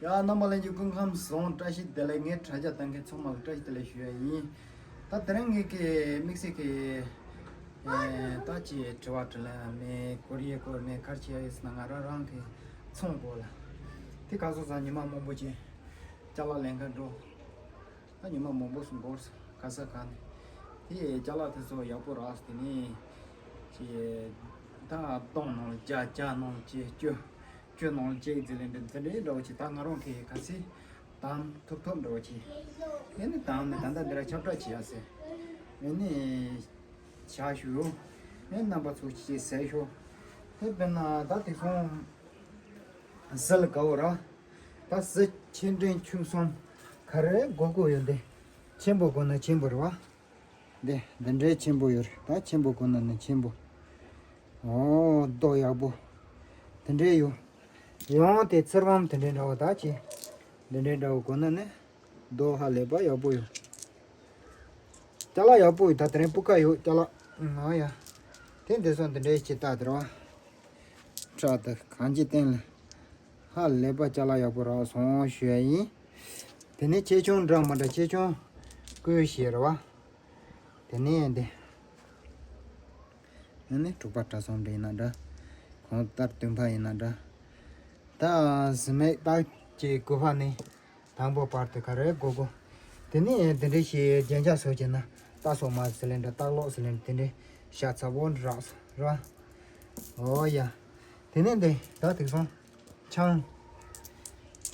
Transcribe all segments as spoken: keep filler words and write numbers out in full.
ཡ། རྣམ་པ་ལྷན་རྒྱས་སྐུ་ཁམས་བཟང་། བཀྲ་ཤིས་བདེ་ལེགས། ངས་དྲ་རྒྱ་ལྟ་མཁན་ཚང་མ་ལ་བཀྲ་ཤིས་བདེ་ལེགས་ཞུ་ཡ་ཡིན། ད་དེ་རིང་ངེད་ཀྱི་དམིགས་བསལ་གྱི་ཨེ་ད་ཅི་དྲི་བ་དྲིས་ལན་མེད། ཀོ་རི་ཡའི་སྐོར་མེད། ག་རེ་བྱེད་ཡ་ཡོད་ཟེར་ན། ང་རང་རང་གི་ཚོང་སྐོར་ལ་དེ་ག་སོང་ཙང་ཉི་མ་མང་པོ་ཅིག་ཅ་ལག་ལེན་ག་འགྲོ། ད་ཉི་མ་མང་པོ་སོང་འགོར་སོང་། ག་ས་ག་ནས་དེ་ཅ་ལག་དེ་ཚོ་ཡག་པོ་རག་སོང་། དེ་ནས་ཅི་ད་སྟོང་ནང་ལ་བརྒྱ། བརྒྱ་ནང་ལ་ཅི་བཅུ། བཅུ་ནང་ལ་གཅིག་ཟེར་ལེ་འདི་འདི་འདྲའི་འདྲ་བོ་ཅིག་ད་ང་རང་གིས་ག་ཚོད་དམ་ཐུབ་ཐུབ་འདྲ་བོ་ཅིག་ཨེ་ནི་དམ་ནས་ད་ལྟ་འདི་ར་ཁྱབ་བསྒྲགས་བྱེད་ཡ་ཟེར། ཨེ་ནི་བྱ་ཞུ། ཨེ་རྣམ་པ་ཚོ་ཅིག་ཟེར་ཤོག་དེ་དཔེར་ན་ད་དེ་སོང་ཟིལ་དཀར་པོ་ར། ད་ཟིལ་ཆེན་འབྲིང་ཆུང་གསུམ་ག་རེ་དགོས་དགོས་ཡོད་འདི། ཆེན་པོ་དགོས་ན་ཆེན་པོ་རེད་བ། འདི་འདི་འདྲའི་ཆེན་པོ་ཡོད་རེད། ད་ཆེན་པོ་དགོས་ན་ནི་ཆེན་པོ། ཨོ་རྡོ་ཡག་པོ་དེ་འདྲའི་ཡོད། ཡང་དེ་ཚེར་བམ་དེ་འདྲའི་འདྲ་བོ་ད་ཅི་འདི་འདྲའི་འདྲ་བོ་དགོས་ན་ནི་རྡོ་ཧ་ལས་པ་ཡག་པོ་ཡོད། ཅ་ལག་ཡག་པོ་ཡོད། ད་དེ་རིང་སྤུས་ཀ་ཡོད་ཅ་ལག་ཨང་ཡ། དེ་འདི་སོང་འདི་འདྲའི་ཅི་ད་དེར་བ། ཁྲ་དེ་གང་ཅི་བསྟན་ལ། ཧ་ལས་པ་ཅ་ལག་ཡག་པོ་རག་སོང་ཞུ་ཡ་ཡིན། དེ་ནས་ཆེ་ཆུང་འདྲ་མི་འདྲ། ཆེ་ཆུང་སྐུ་ཞེས་རེད་བ། དེ་ནས་འདི། ཨ་ནི་དྲུག་པ་གྲྭ་ཚང་འདྲ་ཡིན་ན་འདྲ། གང་ལྟར་བདུན་པ་ཡིན་ན་འདྲ། ད་ཟི་མེད་ད་ཀྱི་དགུ་པ་ནས་དང་པོ་བར་དུ་ག་རེ་དགོས་དགོས། དེ་ནས་འདི་འདྲ་ཞིག་རྒྱན་ཆ་བཟོ་བྱས་ན་ད་སོ་མ་ཟི་ལེན་འདྲ། ད་གློག་ཟི་ལེན་འདྲ། དེ་འདྲ་ཤ་ཚ་བོ་འདྲ་རག་སོང་ར། ཨོ་ཡ། དེ་ནས་འདི་ད་དེ་སོང་། ཆང་།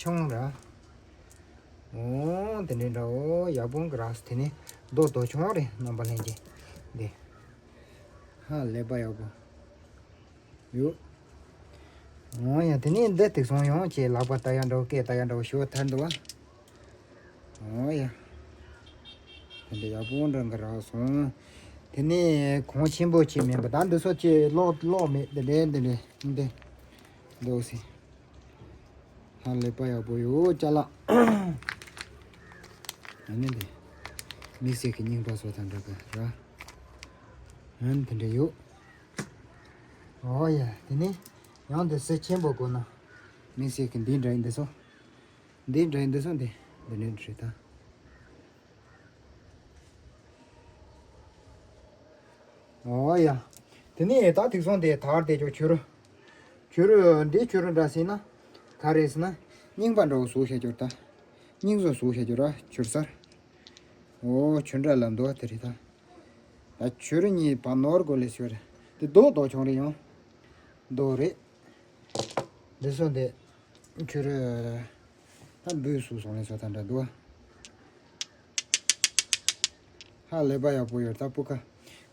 ཆང་ར། ཨོ་དེ་འདྲའི་འདྲ་བོ་ཡག་པོ་གི་རག་སོང་། དེ་ནས་རྡོ་རྡོ་ཆུང་རེད། རྣམ་པ་ལྷན་རྒྱས་འདི། ཧ་ལས་པ་ཡག་པོ་ཡོད། ཨོ་ཡ། དེ་ནས་འདི་དེ་སོང་ཡང་ཅེ་ལག་པ་ལྟ་ཡ་འདྲ་བོ་སྐད་ལྟ་ཡ་འདྲ་བོ་ཞུ་བ་ཐར་འདུག་བ། ཨོ་ཡ། དེ་འདྲ་ཡག་པོ་འདྲ་གི་རག་སོང་། དེ་ནས་གོང་ཆེན་པོ་ཅིག་མིན་པ་ད་འདི་ཚོ་ཅིག་ལོག་ལོག་མེད། འདི་འདྲའི་འདི་འདྲའི་འདི་འདུག་སེ། ཧ་ལས་པ་ཡག་པོ་ཡོད་ཅ་ལག་ཨ་ནི་འདི་དམིགས་བསལ་གྱི་རྙིང་པ་བཟོ་དང་འདྲ་གི་ར། ཨ་ནི་དེ་འདྲ་ཡོད། ཨོ་ཡ། དེ་ནས་ཡང་འདི་ཟིལ་ཆེན་པོ་དགོས་ན་དམིགས་བསལ་གྱི་འདི་འདྲ་ཡིན། འདི་ཚོ་འདི་འདྲ་ཡིན། འདི་ཚོ་འདི་འདི་འདྲ་རེད་ད། ཨོ་ཡ། དེ་ནས་ད་དེ་སོང་དེ་དར་དེ་ཅོ་ཆུ་རུ། ཆུ་རུ་འདི་ཆུ་རུ་འདྲ་ཟེར་ན། ག་རེ་ཟེར་ན། རྙིང་པ་འདྲ་བོ་བཟོ་བྱ་རྒྱུར་ད། རྙིང་བཟོ་བཟོ་བྱ་རྒྱུར་ར་ཆུར་སར། ཨོ་ཆུ་འདྲ་ལ་འདུག་བ་དེ་རེད་ད། ད་ཆུ་རུ་གཉིས་བ་ནོར་གོ་ལེ་ཆུ་རུ། དེ་རྡོ་རྡོ་ཆུང་རེད་ཡང་། རྡོ་རེད། འདི་སོ་འདི། ཁྱོད་རེ། ད་འབུ་སུ་སོང་ལེ་སོ་ད་འདྲ་འདུག་ཨ། ཧ་ལས་པ་ཡག་པོ་ཡོད་ད་སྤུ་ཁ།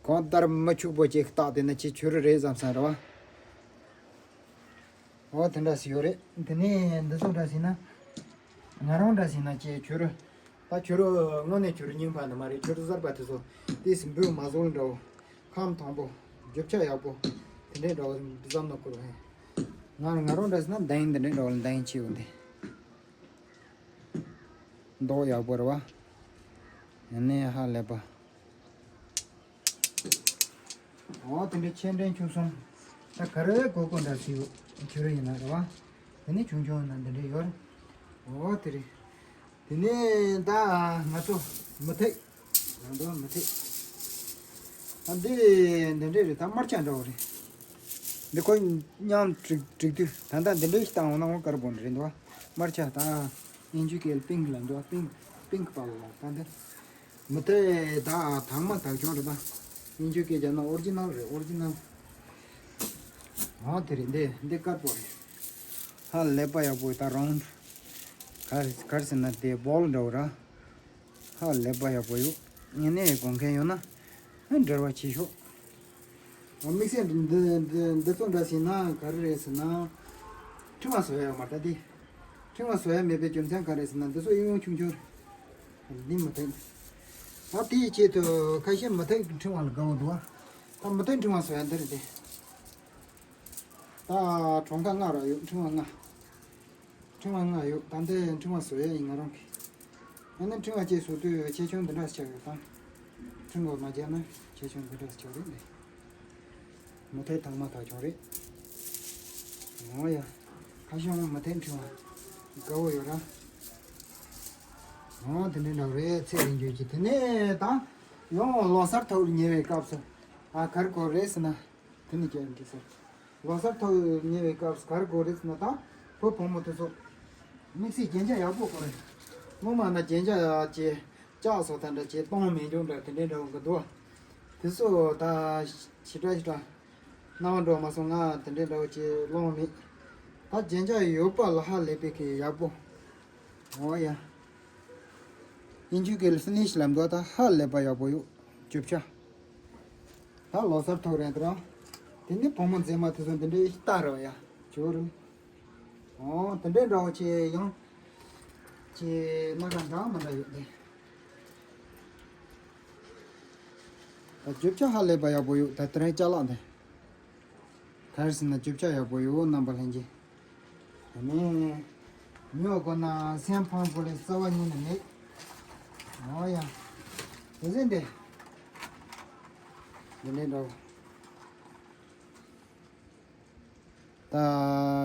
གང་ལྟར་མི་ཕྱུག་པོ་ཅིག་བཏགས་དེ་ན་ཅི་ཁྱོད་རེ་རེད་བསམ་ས་རེད་བ། འོ་དེ་འདྲ་ཞིག་ཡོད་རེད། དེ་ནས་འདི་ཚོ་འདྲ་ཞིག་ན། ང་རང་འདྲ་ཞིག་ན་ཅི་ཁྱོད་རེ། ད་ཁྱོད་རེ་དངོས་གནས་ཁྱོད་རེ་རྙིང་པ་ནི་མ་རེད། ཁྱོད་རེ་གསར་པ་དེ་ཚོ་དེ་སྲིན་པོའི་མ་བཟོ་འདྲ་བོ། ཁམས་དང་པོ། རྒྱུ་ཆ་ཡག་པོ། དེ་འདྲའི་འདྲ་བོ་བསམ་ན་བསྐུར་བ་ཡིན། ང་ང་རང་འདྲ་ཞིག་ན་འདང་འདི་འདྲའི་འདྲ་བོ་ལ་འདང་ཆེ་བོ་འདི། མདོག་ཡག་པོ་རེད་བ། ཡིན་ནའི་ཧ་ལས་པ། འོ་དེ་འདྲའི་ཆེ་འབྲིང་ཆུང་གསུམ། ད་ག་རེ་དགོས་དགོས་འདྲ་ཞིག་ཡོད། ཁྱོད་རེ་ཡིན་ན་རེད་བ། དེ་ནས་ཆུང་ཆུང་ཡིན་ན་འདི་འདྲའི་ཡོད་རེད། འོ་དེ་རེད། དེ་ནས་ད་ང་ཚོ་མུ་ཐེག་ང་ཚོ་མུ་ཐེག་ད་འདི་འདི་འདྲའི་རེད། ད་དམར་ཆ་འདྲ་བོ་རེད། འདི་ཁོ་མཉམ་བསྒྲིགས་བསྒྲིགས་དུས་ད་ལྟ་འདི་འདྲའི་ཞིག་བཏང་འོང་ན་འོ་དཀར་པོ་འདྲ་རེད་འདུག་བ། དམར་ཆ་ད་དབྱིན་ཇི་སྐད་ལ་པིང་ལབ་འདུག་བ། པིང་པིང་པ་ལ་ད་འདི། མུ་ཐེག་ད་དག་མ་དག་ཆུང་རེད་ད། དབྱིན་ཇི་སྐད་བརྒྱབ་ན་ཨོ་རི་ཇི་ནལ་རེད། ཨོ་རི་ཇི་ནལ། འོ་དེ་རེད། འདི་འདི་དཀར་པོ་རེད། ཧ་ལས་པ་ཡག་པོ་ད་རོང་། གར་གར་ཟེར་ན་དེ་བོལ་འདྲ་བོ་ར། ཧ་ལས་པ་ཡག་པོ་ཡོད། ངས་ནས་དགོངས་མཁན་ཡོད་ན་འབྲེལ་བ་བྱེད་ཤོག་དམིགས་བསལ་འདི་འདི་འདི་ཚོ་འདྲ་ཟེར་ན་ག་རེ་རེད་ཟེར་ན། ཕྲེང་བ་བཟོ་ཡ་ཡོད་མ་རེད་ད་དེ། ཕྲེང་བ་བཟོ་ཡ་མེད་པའི་རྒྱུ་མཚན་ག་རེ་ཟེར་ན་འདི་ཚོ་གཡུང་ཡུང་ཆུང་ཆུང་རེད། འདི་མུ་ཐེག་ད་དེའི་ཆེད་དུ་ཁ་ཤས་མུ་ཐེག་ཕྲེང་བ་ལ་དགའ་བོ་འདུག་བ། ད་མུ་ཐེག་ཕྲེང་བ་བཟོ་ཡ་འདི་རེད་དེ། ད་གྲངས་ཀ་ལྔ་ར་ཡོད། ཕྲེང་བ་ལྔ། ཕྲེང་བ་ལྔ་ཡོད། ད་འདི་ཕྲེང་བ་བཟོ་ཡ་ཡིན་ང་རང་གི། ཨ་ནི་ཕྲེང་བ་གཅིག་བཟོ་དུས་ཆེ་ཆུང་འདི་འདྲ་ཞིག་ཆགས་ཡོད་དང་། ཕྲེང་བ་མ་བརྒྱབ་ན་ཆེ་ཆུང་འདི་འདྲ་ཞིག་ཆགས་རེད་འདི། མུ་ཐེག་དག་མ་དག་ཆུང་རེད། འོ་ཡ། ཁ་ཤས་མུ་ཐེག་ཕྲེང་བ། དགའ་བོ་ཡོད་ར། འོ་དེ་འདྲའི་འདྲ་བོ་རེད། ཚེ་རིང་རྒྱུད་ཀྱི་དེ་ནས་ད་ཡང་ལོ་གསར་ཐོག་ཉེ་བའི་སྐབས་སུ་ཨ་ག་རེ་དགོས་རེད་ཟེར་ན། དེ་ནི་ཀྱང་འགྲིག་ས། ལོ་གསར་ཐོག་ཉེ་བའི་སྐབས་སུ་ག་རེ་དགོས་རེད་ཟེར་ན། ད་བུ་བུ་མོ་དེ་ཚོ་དམིགས་བསལ་རྒྱན་ཆ་ཡག་པོ་དགོས་རེད། སྔོན་མ་ན་རྒྱན་ཆ་ཡག་ཅིག་ལྕགས་བཟོ་ད་འདྲ་ཅིག་གཏོང་མེད་འཇོག་འདྲ་དེ་འདྲའི་འདྲ་བོ་འགའ་འདུག་དེ་ཚོ་ད་ཞེ་དྲག་ཞེ་དྲག་སྣང་བ་འགྲོ་མ་སོང་། ང་དེ་འདྲའི་འདྲ་བོ་ཅིག་སློང་མེད། ད་རྒྱན་ཆ་ཡོད་པ་ལ་ཧ་ལས་པའི་གི་ཡག་པོ། འོ་ཡ། ཨིན་ཇུ་གི་ལ་ཕི་ནིཤ་ལབ་འདུག་ད་ཧ་ལས་པ་ཡག་པོ་ཡོད། རྒྱུ་ཆ། ད་ལོ་གསར་ཐོག་རེད་དྲ། དེ་ནི་བུ་མོ་མཛེས་མ་དེ་ཚོ་འདི་འདྲའི་ལྟ་རོགས་ཡ། ཇོ་རུ། འོ་དེ་འདྲའི་འདྲ་བོ་ཅིག་ཡང་། ཅིག་སྣ་ཁ་འདྲ་མི་འདྲ་ཡོད་དེ། ད་རྒྱུ་ཆ་ཧ་ལས་པ་ཡག་པོ་ཡོད། ད་དེ་རིང་ཅ་ལག་འདི། ག་རེ་ཟེར་ན་རྒྱུ་ཆ་ཡག་པོ་ཡོད། རྣམ་པ་ལྷན་རྒྱས། དེ་ནས་ཉོ་དགོས་ན་སེམས་ཕམ་དགོས་ལས་རྩ་བ་ཉིད་ནས་མེད། འོ་ཡ། དེ་ཟིན་ཏེ། འདི་འདྲའི་འདྲ་བོ། ད་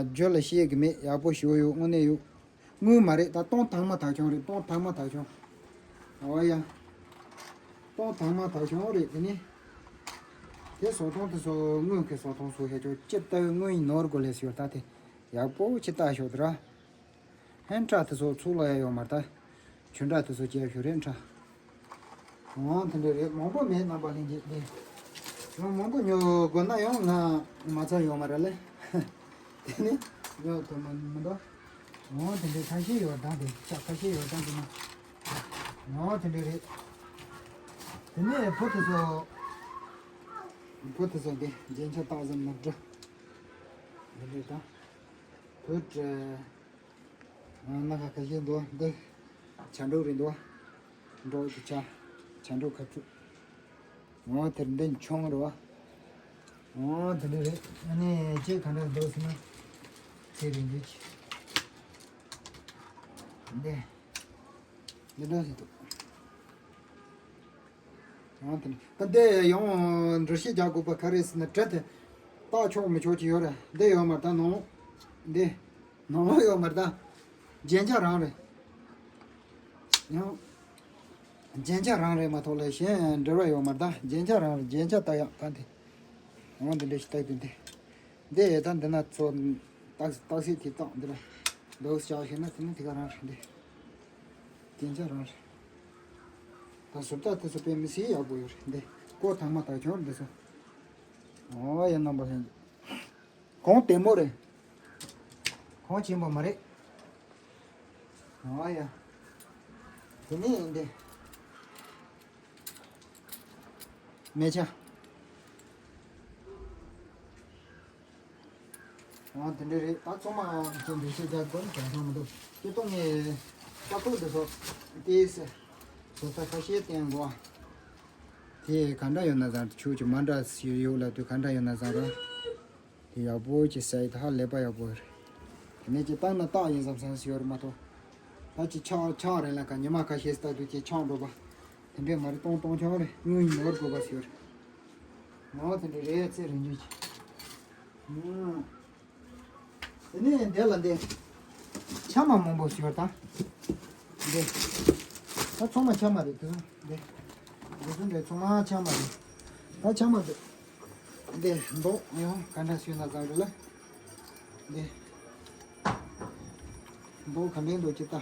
རྒྱུ་ལ་བཤད་གི་མེད། ཡག་པོ་ཞིག་ཡོད། དངོས་གནས་ཡོད། དངུལ་མ་རེད། ད་སྟོང་ཐང་མ་ཐག་ཆོད་རེད། སྟོང་ཐང་མ་ཐག་ཆོད། འོ་ཡ། སྟོང་ཐང་མ་ཐག་ཆོད་རེད། དེ་ནི། དེ་བཟོ་སྟངས་དེ་ཚོ་དངུལ་གྱི་བཟོ་སྟངས་སུ་ཤེས་ཆོག་ཅི་ལྟ་བུའི་དངུལ་ཡིན་ནོར་དགོས་ལས་ཟེར་ད་དེ། ཡག་པོ་ཅི་ལྟ་ཤོག་དེ་ར། ཧན་ཁྲ་དེ་ཚོ་ཚུགས་ལ་ཡ་ཡོད་མ་རེད་ད། ཆུ་འདྲ་དེ་ཚོ་སྐྱེ་ཤོག་རེད་ཁྲ། འོ་དེ་འདྲ་རེད། མང་པོ་མེད། རྣམ་པ་ལྷན་རྒྱས་ལས། ཡང་མང་པོ་ཉོ་དགོས་ན་ཡང་ང་མ་ཚང་ཡོད་མ་རེད་ལེ། དེ་ནི་ཉོ་ཐུབ་མི་མི་འདུག་འོ་དེ་འདྲའི་ཁ་ཤས་ཡོད་དང་དེ་ཆ་ཁ་ཤས་ཡོད་དང་དེ་ན། འོ་དེ་འདྲ་རེད། དེ་ནས་བུ་དེ་ཚོ། བུ་དེ་ཚོ་དེ་རྒྱན་ཆ་བཏགས་ཟིན་མི་འགྲོ། འདི་འདྲ་དང་། བུ་དྲ། སྣ་ཁ་ཁ་ཤས་འདུག་འདི་བྱ་འབྲུག་རེད་འདུག་འབྲོག་གི་བྱ། བྱ་འབྲུག་ཁ་ཚུགས། འོ་དེར་འདི་མཆོང་རེད་བ། འོ་དེ་འདྲ་རེད། ཨ་ནི་ཅིག་ག་འདྲ་འདུག་ཟེར་ན། ཚེ་རིང་རྒྱུད་ཀྱི། འདི། འདི་འདྲ་ཞིག་འདུག་འོ་དེ་ནི་ད་འདི་ཡང་འགྲེལ་བཤད་རྒྱག་དགོས་པ་ག་རེ་ཟེར་ན། གྲི་དེ་བཏགས་ཆོག་མི་ཆོག་ཅིག་ཡོད་རེད། འདི་ཡོད་མ་རེད་ད། ནང་ལོགས་འདི། ནང་ལོགས་ཡོད་མ་རེད་ད། རྒྱན་ཆ་རང་རེད། ཡང་། རྒྱན་ཆ་རང་རེད་མ་གཏོགས་ལས་གཞན་འབྲེལ་བ་ཡོད་མ་རེད་ད། རྒྱན་ཆ་རང་རེད། རྒྱན་ཆ་ལྟ་ཡག་ག་འདི། འོ་འདི་འདྲ་ཞིག་ལྟ་དུས་འདི། འདི་ཡི་ད་འདི་ན་ཚོ། ཏག་ཏག་སེ་དེ་བཏགས་འདི་ལ། འདུག་ཅག་ཤེས་ན་དེ་ནི་དེ་ག་རང་རེད་འདི། རྒྱན་ཆ་རང་རེད། ད་ཟུར་ལྟ་དེ་ཚོ་དཔེ་མི་སྲིད་ཡག་པོ་ཡོད་རེད་འདི། ཀོ་ཐང་མ་ཐག་ཆོད་འདི་ཚོ། འོ་ཡ་རྣམ་པ་ལྷན། གོང་དེ་མོ་རེད། གོང་ཆེན་པོ་མ་རེད། འོ་ཡ། དེ་ནས་འདི། མེ་ཆ། འོ་དེ་འདྲ་རེད། ད་ཚང་མ་ཅན་འདི་ཤེས་རྒྱ་དགོས་ཀྱང་ཚང་མི་འདུག་སྤྱིར་བཏང་ངས་ལྕགས་ཐོག་འདི་ཚོ་ཏེས་བཟོ་ས་ཁ་ཤས་བསྟན་དགོས། དེ་ག་འདྲ་ཡོད་ན་བཟང་ཆུ་ཅིག་མ་འདྲ་ཡོད་ལབ་དུས་ག་འདྲ་ཡོད་ན་བཟང་ར། དེ་ཡག་པོ་ཅིག་ཟ་ཡི་ད་ཧ་ལས་པ་ཡག་པོ་རེད། དེ་ནས་ཅིག་བཏང་ན་རྟགས་ཡིན་བསམ་བསམ་ཞིག་ཡོད་རེད་མ་གཏོགས། ད་ཅིག་ཆག་ཆག་རེད་ལ་ཀ་ཉི་མ་ཁ་ཤས་ལྟ་དུས་ཅིག་ཆག་འགྲོ་པ། དེ་འདྲས་མ་རེད། སྟོང་སྟོང་ཆག་རེད། དངུལ་ཡིན་ནོར་དགོས་པ་ཞིག་ཡོད་རེད། འོ་དེ་འདྲས་རེད། ཚེ་རིང་རྒྱུད་ཀྱི། ཨུམ། དེ་ནས་འདི་ལ་འདི། ཆ་མ་མང་པོ་ཞིག་ཡོད་ད། འདི། ད་ཚང་མ་ཆ་མ་རེད་དེ་ཚོ་འདི། འདི་ཚོ་འདི་ཚང་མ་ཆ་མ་རེད། ད་ཆ་མ་རེད། འདི་མདོག་ཡང་ག་འདྲ་ཞིག་ན་བཟང་རེད་ལ། འདི། མདོག་ག་འདྲའི་མདོག་ཅིག་ལྟ།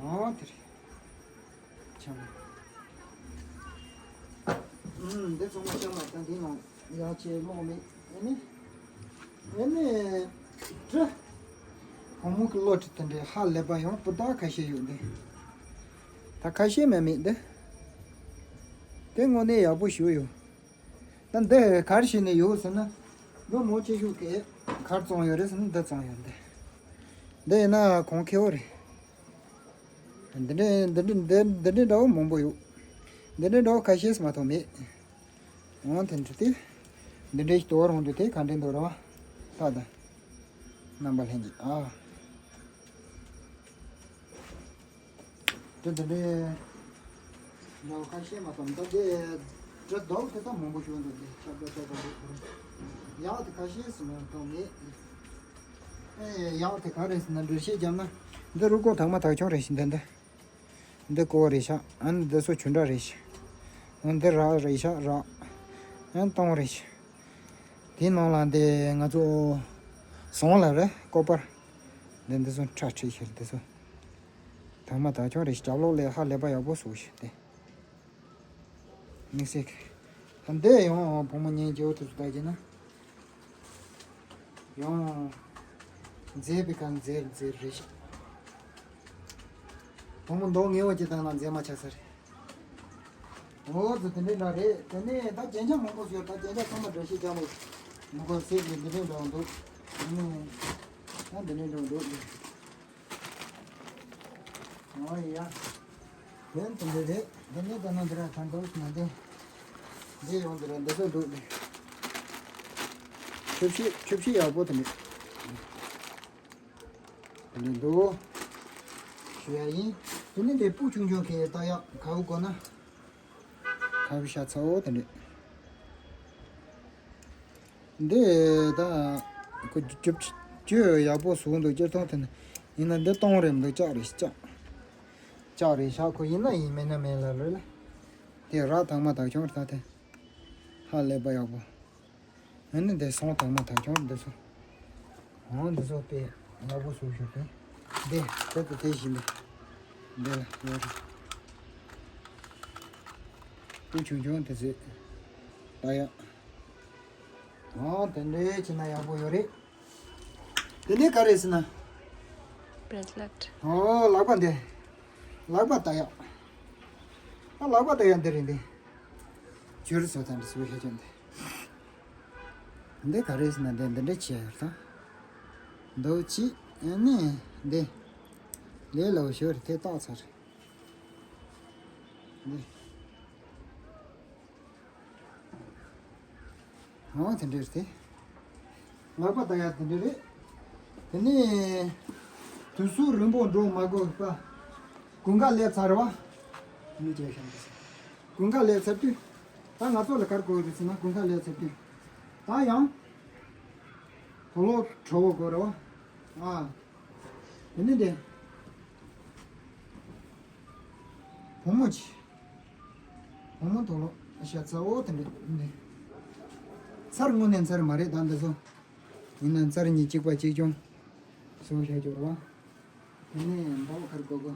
འོ་དེ་རེད། ཆ་མ། ཨུམ། འདི་ཚང་མ་ཆ་མ་དང་འདི་ནང་ཡག་ཆེ་ལོག་མེད། ཨེ་ནི། ཨེ་ནི། དྲི། བུ་མོ་གི་བློ་དྲི་དེ་འདྲའི་ཧ་ལས་པ་ཡང་སྤུ་དག་ཁ་ཤས་ཡོད་འདི། ད་ཁ་ཤས་མེད་མེད་འདི། དེ་དངོས་གནས་ཡག་པོ་ཞིག་ཡོད། ད་འདི་ག་རེ་བྱས་ནས་ཡོད་ཟེར་ན། ལོ་མང་ཆེ་ཤོས་ཀྱིས་ག་རེ་བཙོང་ཡོད་རེད་ཟེར་ན་འདི་བཙོང་ཡོད་འདི། འདི་ཡིན་ན་གོང་ཁེ་བོ་རེད། འདི་འདྲའི་འདི་འདྲའི་འདི་འདི་འདྲའི་འདྲ་བོ་མང་པོ་ཡོད། འདི་འདྲའི་འདྲ་བོ་ཁ་ཤས་མ་གཏོགས་མེད། འོང་དེ་འདྲ་དེ། འདི་འདྲའི་ཞིག་དོར་འོང་དུས་དེ་ག་འདྲའི་འདུག་ར་བ། ལྟ་དང་། རྣམ་པ་ལྷན་རྒྱས་ཨ། དེ་འདི་འདྲའི་འདྲ་བོ་ཁ་ཤས་མ་གཏོགས་འདི་འདྲའི་ ར་རྡོག་དེ་དག་མང་པོ་ཞིག་འདུག་སྟེ། ཆག་པ་ཆག་པ་འདུག་ཡག་དེ་ཁ་ཤས་སུ་མ་གཏོང་མེད། ཨེ་ཡག་དེ་ག་རེ་ཟེར་ན། འགྲེལ་བཤད་བརྒྱབ་ན། འདི་རུ་ཀོ་དྭངས་མ་དག་ཆུང་རེད་ཤག་འདི་འདི། འདི་ཀོ་རེད་ཤག་ཨ་ནི་འདི་ཚོ་ཆུ་འདྲ་རེད་ཤག་ཨ་ནི་འདི་རག་རེད་ཤག་རག་ཨ་ནི་སྟོང་རེད་ཤག་དེའི་ནང་ལ་འདི་ང་ཚོ་ཟངས་ལ་རེད། ཀོ་པར། འདི་འདི་ཚོ་ཁྲ་ཁྲིག་ཤིག་འདི་ཚོ་དྭངས་མ་དག་ཆུང་རེད་ཤག་རྒྱབ་ལོགས་ལ་ཧ་ལས་པ་ཡག་པོ་བཟོ་ཤག་སྟེ། དམིགས་བསལ་གྱི། ད་འདི་ཡང་བུ་མོ་གཉེན་སྐྱེས་དེ་ཚོ་ལྟ་རྒྱུ་ན། ཡང་མཛེས་པའི་ཁ་མཛེས་མཛེས་རེད་ཤག་བུ་མོ་མདོག་ངན་པ་ཅིག་བཏང་ན་མཛེས་མ་ཆགས་ས་རེད། འོ་ཙི་དེ་འདྲའི་འདྲ་རེད། དེ་ནས་ད་རྒྱན་ཆ་མང་པོ་ཞིག་ཡོད། ད་རྒྱན་ཆ་ཚང་མ་འགྲེལ་བཤད་རྒྱག་མི་དགོས། གསེར་གྱི་འདི་འདྲའི་འདྲ་བ་འདུག་ཨ་ནི་ད་འདི་འདྲའི་འདྲ་བ་འདུག་འོ་ཡ། དོན་དེ་འདྲ་རེད། འདི་ནས་ད་ནང་འདི་ར་ཐང་འདུག་ན་འདི། འདི་ཡོང་འདི་ར་འདི་ཚོ་འདུག་ནས། ཆུ་བྱི་ཆུ་བྱི་ཡག་པོ་དེ་འདྲ། དེ་འདྲ་འདུག་ཞུ་ཡ་ཡིན། དེ་ནས་འདི་སྤུ་ཆུང་ཆུང་གི་ལྟ་ཡག་ག་བུ་དགོས་ན། ཁ་བའི་ཤ་ཚ་བོ་དེ་འདྲ། འདི་ད་ཁོ་རྒྱུ་རྒྱུ་ཡག་པོ་བཟོས་འདུག་སྤྱིར་བཏང་དེ་ནི་ཡིན་ན་འདི་སྟོང་རེད་མི་འདུག་ལྕགས་རེད་ལྕགས། ལྕགས་རེད་ཤག་ཁོ་ཡིན་ན་ཡིན་མིན་ན་མིན་ལ་རེད་ལ། དེ་ར་དྭངས་མ་དག་ཆུང་རེད་ད་དེ། ཧ་ལས་པ་ཡག་པོ། ཨ་ནི་འདི་ཟངས་དྭངས་མ་དག་ཆུང་འདི་ཚོ། འོ་འདི་ཚོ་དཔེ་ཡག་པོ་བཟོས་ཤག་དེ། འདི་དེ་དེ་དེ་བཞིན་པའི། འདི་ལ་ཡོད་རེད། སྤུ་ཆུང་ཆུང་དེ་ཚོ་ལྟ་ཡག་འོ་དེ་འདྲའི་བྱས་ན་ཡག་པོ་ཡོད་རེད། དེ་ནས་ག་རེ་ཟེར་ན། bracelet། འོ་ལག་པ་འདི། ལག་པ་ལྟ་ཡག་ཨ་ལག་པ་ལྟ་ཡག་འདི་རེད་འདི། ཇུ་རི་བཟོ་ཐང་འདི་ཚོ་ཤ་ཅན་འདི། འདི་ག་རེ་ཟེར་ན་འདི་འདི་འདྲ་བྱས་ཡོད་ད། འདུག་ཅི། ཨ་ནི་འདི། ལས་སླ་པོ་ཞིག་རེད་དེ་ཏག་ཚར། འདི། འོ་དེ་འདྲ་རེད་དེ། ལག་པ་ལྟ་ཡག་དེ་འདྲ་རེད། དེ་ནས་དུས་ཚོད་རིང་པོ་འགྲོ་མ་དགོས་པ། དགུན་ཁ་སླེབས་ཚར་བ། མི་བྱས་ཤིང་། དགུན་ཁ་སླེབས་ཚར་དུས། ད་ང་ཚོ་ལ་ག་རེ་དགོས་རེད་ཟེར་ན་དགུན་ཁ་སླེབས་ཚར་དུས། ད་ཡང་། དུག་ལོག་དྲོ་པོ་དགོས་རེད་བ། ཨ། དེ་ནས་དེ། བུ་མོ་ཆེ། བུ་མོ་དུག་ལོག་ཤ་ཚ་བོ་དེ་འདྲ་འདི། ཚར་དངོས་གནས་ཚར་མ་རེད་ད་འདི་ཚོ། ཡིན་ན་ཚར་གཉིས་གཅིག་པ་གཅིག་རྐྱང་། སོ་ཤ་སྐྱོར་བ། དེ་ནས་འདའ་བ་ཁར་གོ་གོ།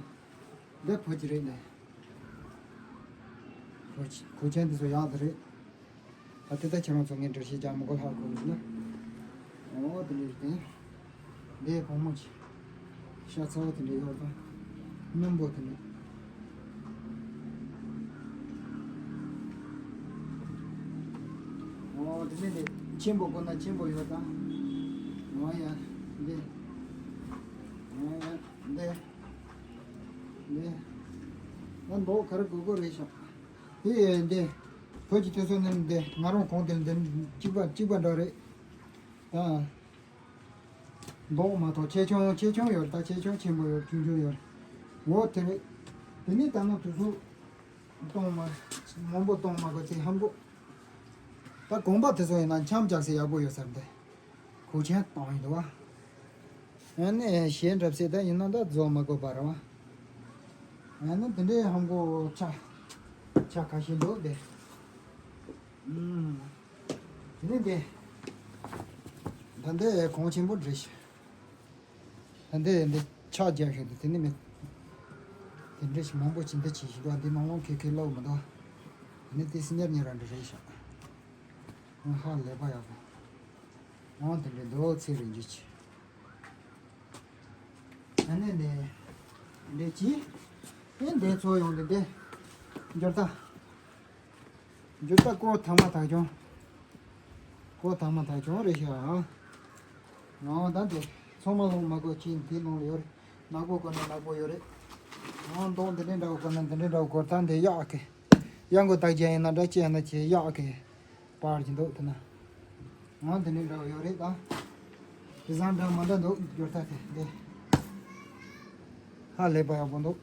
འདི་བོད་ཀྱི་རེད་ལེ། བོད་ཀྱི་གོས་ཆེན་འདི་ཚོ་ཡག་ཏུ་རེད། ད་དེ་ལྟ་ཁྱེད་རང་ཚོ་ངས་འགྲེལ་བཤད་རྒྱག་མི་དགོས་ཧ་གོ་གི་འདུག་ན། འོ་དེ་འདྲ་རེད་དེ། འདི་བུ་མོ་ཆེ། ཤ་ཚ་བོ་དེ་འདྲ་ཡོད་དང་། སྣུམ་པོ་དེ་འདྲ། འོ་དེ་ནས་འདི་ཆེན་པོ་དགོས་ན་ཆེན་པོ་ཡོད་དང་། འོ་ཡ་འདི། འོ་ཡ་འདི། འདི། ད་མདོག་ག་རེ་དགོས་དགོས་རེད་ཤག་དེ་འདི། བོད་ཀྱི་དུས་ཚོད་ནི་འདི་ང་རང་གོང་དེ་འདི་གཅིག་པ་གཅིག་པ་འདྲ་རེད། ད། མདོག་མ་གཏོགས་ཆེ་ཆུང་ཆེ་ཆུང་ཡོད་རེད། ད་ཆེ་ཆུང་ཆེན་པོ་ཡོད་རེད། ཆུང་ཆུང་ཡོད་རེད། འོ་དེ་རེད། དེ་ནས་ད་ནང་དུས་ཚོད་གཏོང་མ་མང་པོ་གཏོང་མ་དགོས་ཚེ་ཧམ་གོ། ད་གོམ་པ་དེ་ཚོ་ཡིན་ན་འཆམ་རྒྱག་ས་ཡག་པོ་ཡོད་ས་རེད། གོས་ཆེན་གཏོང་ཡིན་འདུག་བ། ཨ་ནི་གཞས་འཁྲབ་ས་ད་ཡིན་ན་ད་རྫོགས་མ་དགོས་པ་རེད་བ། ཨ་ནི་དེ་འདྲའི་ཧམ་གོ་ཆ་ཆ་ཁ་ཤས་འདུག་དེ། ཨུམ། དེ་ནས་དེ། ད་འདི་གོང་ཆེན་པོ་འདྲ་ཞིག་ད་འདི་འདི་ཕྱག་རྒྱག་ཤོག་དེ་དེ་ནས་མེད། དེ་འདྲ་ཞིག་མང་པོ་ཅི་འདི་ཅི་ཞིག་འདུག་འདི་ནང་ལོང་ཁེ་ཁེ་ལོག་མི་འདུག་དེ་ནས་དེ་སི་ཉར་ཉར་ར་འདྲ་རེད་ཤག་ཧ་ལས་པ་ཡག་པོ། འོ་དེ་འདྲ་འདུག་ཚེ་རིང་རྒྱུ་ཆེ། ཨ་ནི་འདི། འདི་ཅི། ཨེ་འདི་ཚོ་ཡོང་འདི་འདི། འབྱོར་ད། འབྱོར་ད་ཀོ་དྭངས་མ་དག་ཆུང་། ཀོ་དྭངས་མ་དག་ཆུང་རེད་ཤག་ཨ། ང་ད་འདི། ཚང་མ་ལོང་མ་དགོས་ཅི་འདི་ནང་ལ་ཡོད་རེད། ནག་པོ་དགོས་ན་ནག་པོ་ཡོད་རེད། ང་མདོག་འདི་འདྲའི་འདྲ་བོ་དགོས་ན་འདི་འདྲའི་འདྲ་བོ་དགོས་ད་འདི་གཡག་གི། གཡག་མགོ་དག་ཅན་ཡིན་ན་འདྲ་ཅན་ཡིན་ན་ཅི་གཡག་གི། པར་གྱི་འདུག་དེ་ན། ང་དེ་འདྲའི་འདྲ་བོ་ཡོད་རེད་ད། དེ་བཟང་འདྲ་མ་འདྲ་འདུག་འབྱོར་ཐ་དེ་འདི། ཧ་ལས་པ་ཡག་པོ་འདུག་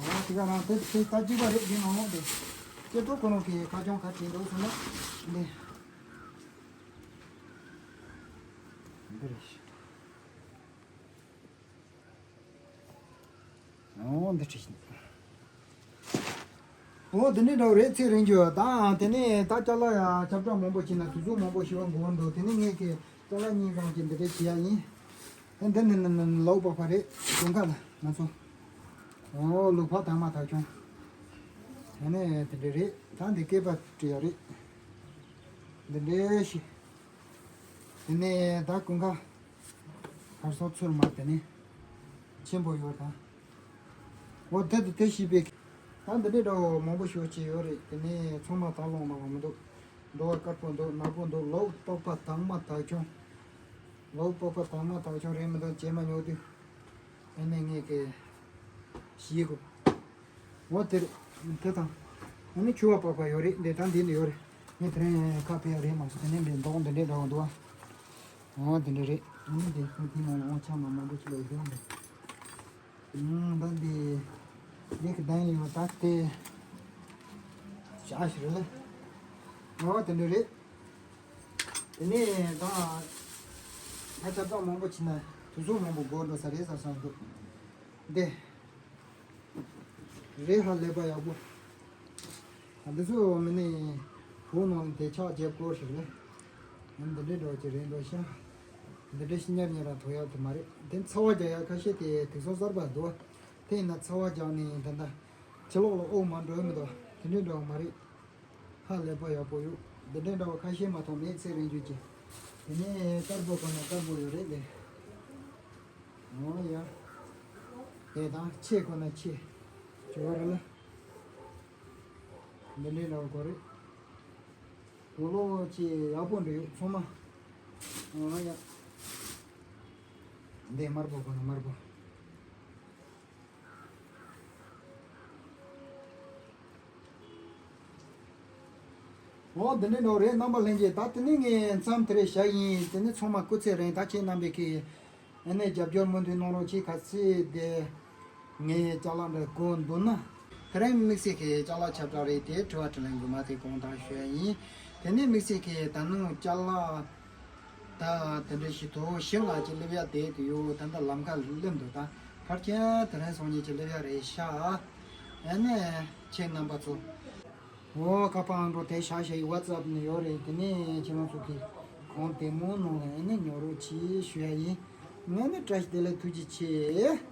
ང་དེ་ག་རང་དེ་དེ་ལྟ་གཅིག་པ་རེད་དེ་ནང་ལོགས་དེ། ཀྱེ་ཏོ་ཁོ་རང་གི་ཁ་བྱང་ག་བྲིས་འདུག་ཟེར་ན། འདི། འདི་རེད། འོ་འདི་བྲིས་ཤིང་། འོ་འདི་ནས་འདྲ་བོ་རེད། ཚེ་རིང་རྒྱུ་དང་དེ་ནས་ད་ཅ་ལག་ཡ་ཁྱབ་བསྒྲགས་མང་པོ་བྱས་ན་དུས་ཚོད་མང་པོ་ཞིག་འགོར་འདུག་དེ་ནས་ངས་ཀྱི་ཅ་ལག་གཉིས་ཙམ་གྱི་འདི་འདྲ་བྱེད་ཡ་ཡིན། ཨ་འདི་ནི་ནི་ནི་ལོག་པགས་པ་རེད། དགུན་ཁ་ལ་ང་ཚོ། འོ་ལུག་ཕག་དྭངས་མ་དག་ཆུང་། ཨ་ནི་དེ་འདྲ་རེད། ད་འདི་སྐེད་པ་བྲི་ཡ་རེད། འདི་འདྲ་ཞིག་དེ་ནས་ད་དགུན་ཁ། ཁར་སོགས་ཚུར་མ་དེ་ནས་ཆེན་པོ་ཡོད་དང་། འོ་དེ་དེ་དེ་ཤེས་པའི། ད་འདི་འདྲའི་འདྲ་བོ་མང་པོ་ཞིག་བྱས་ཡོད་རེད། དེ་ནས་ཚང་མ་ད་ལོང་མ་མི་འདུག་འགྲོ་བ་དཀར་པོ་འདུག་ནག་པོ་འདུག་ལོག་པགས་པ་དྭངས་མ་དག་ཆུང་། ལོག་པགས་པ་དྭངས་མ་དག་ཆུང་རེད་མི་འདུག་བྱས་མ་ཉོ་དུས། ཨ་ནི་ངས་ཀྱི་ཤེས་དགོས། འོ་དེ་རེད། དེ་དང་། ཨ་ནི་ཆུ་བ་པགས་པ་ཡོད་རེད། འདི་ད་འདི་ནས་ཡོད་རེད། ངས་དེ་རིང་ཁ་ཕྱེ་ཡ་རེད་མ་སོང་། དེ་ནས་འདི་མདོག་འདི་འདྲའི་འདྲ་བོ་འདུག་ཨ། འོ་དེ་འདྲ་རེད། ཨ་ནི་དེ་ཚོ་དེའི་ནང་ལ་འོ་ཆ་མ་མང་པོ་ཅིག་ལ་ཡོད་རེད། ཨུམ་ད་འདི་ལེགས་ལྡན་ཡོད་ད་དེ་བྱ་ཞིག་རེད་ལ། འོ་དེ་འདྲ་རེད། དེ་ནས་ད་ད་ཆ་ཚང་མང་པོ་ཕྱིན་ན་དུས་ཚོད་མང་པོ་འགོར་འགྲོ་ས་རེད་བསམ་སོང་འདུག་འདི། རེད། ཧ་ལས་པ་ཡག་པོ། འདི་ཚོ་མི་ནི་བོད་ནང་དེ་ཆགས་རྒྱབ་སྐོར་ཞིག་རེད། འདི་འདྲའི་འགྲོ་གི་རེད་འགྲོ་ཤག་འདི་འདྲའི་ཤི་ཉར་ཉར་ར་ཐོ་ཡག་དེ་མ་རེད། དེ་ཚ་བ་རྒྱག་ཡག་ཁ་ཤས་དེ་དུས་སང་གསར་པ་འདུག་དེ་ཡིན་ན་ཚ་བ་རྒྱག་ནས་ད་ལྟ་ཕྱི་ལོགས་ལ་ཨོ་མ་འགྲོ་མི་འདུག་དེ་འདྲའི་འགྲོ་མ་རེད། ཧ་ལས་པ་ཡག་པོ་ཡོད། འདི་འདྲའི་འདྲ་བ་ཁ་ཤས་མ་མཐོང་མེད་ཚེ་རིང་རྒྱུད་ཀྱི། དེ་ནས་དཀར་པོ་ཁོ་ན་དཀར་པོ་ཡོད་རེད་དེ། འོ་ཡ། དེ་དང་ཆེ་ཁོ་ན་ཆེ། ཅོ་ར་ལ། འདི་འདྲའི་འདྲ་བ་གོ་རེད། གོ་ལོ་ཆེ་ཡག་པོ་འདྲ་ཡོད་ཚང་མ། འོ་ཡ། འདི་དམར་པོ་ཁོ་ན་དམར་པོ། འོ་འདི་འདྲའི་འདྲ་བོ་རེད། རྣམ་པ་ལྷན་རྒྱས། ད་དེ་ནས་ངས་མཚམས་དེ་རེད་བཞག་ཡིན། དེ་ནས་ཚང་མ་སྐུ་ཚེ་རིང་། ད་ཁྱེད་རྣམ་པས་ཀྱི་ཨ་ནི་རྒྱབ་སྐྱོར་མུ་མཐུད་གནང་རོགས་གྱིས། གལ་སྲིད་དེ་ངའི་ཅ་ལག་འདྲ་དགོས་འདུག་ན། དེ་རིང་དམིགས་བསལ་གྱི་ཅ་ལག་ཁྱབ་བསྒྲགས་རེད་དེ་དྲི་བ་དྲིས་ལན་དགོས་མ་དེ་གོང་དང་ཞུ་ཡ་ཡིན། དེ་ནས་དམིགས་བསལ་གྱི་ད་ནང་ཅ་ལག་ད་དེ་འདྲ་ཞིག་ཐོག་བཞི་ལྔ་ཅིག་སླེབས་ཡ་དེ་དུ་ཡོད། ད་ལྟ་ལམ་ཁ་སླེབས་འདུག་ད་ཕལ་ཆེར་དེ་རིང་སང་ཉིན་ཅིག་སླེབས་ཡ་རེད་ཤག་ཨ་ནི་ཁྱེད་རྣམ་པ་ཚོ། འོ་ཁ་པར་ཨང་གྲངས་དེ་བཞག་བཞག་ཡིན། ཝ་ཙབ་ནས་ཡོད་རེད། དེ་ནས་ཁྱེད་རང་ཚོ་གི་གང་ལྟད་མོ་ནང་ལ་ཨ་ནི་ཉོ་རོགས་གྱིས་ཞུ་ཡ་ཡིན། ང་ནི་བཀྲ་ཤིས་བདེ་ལེགས། ཐུགས་རྗེ་ཆེ།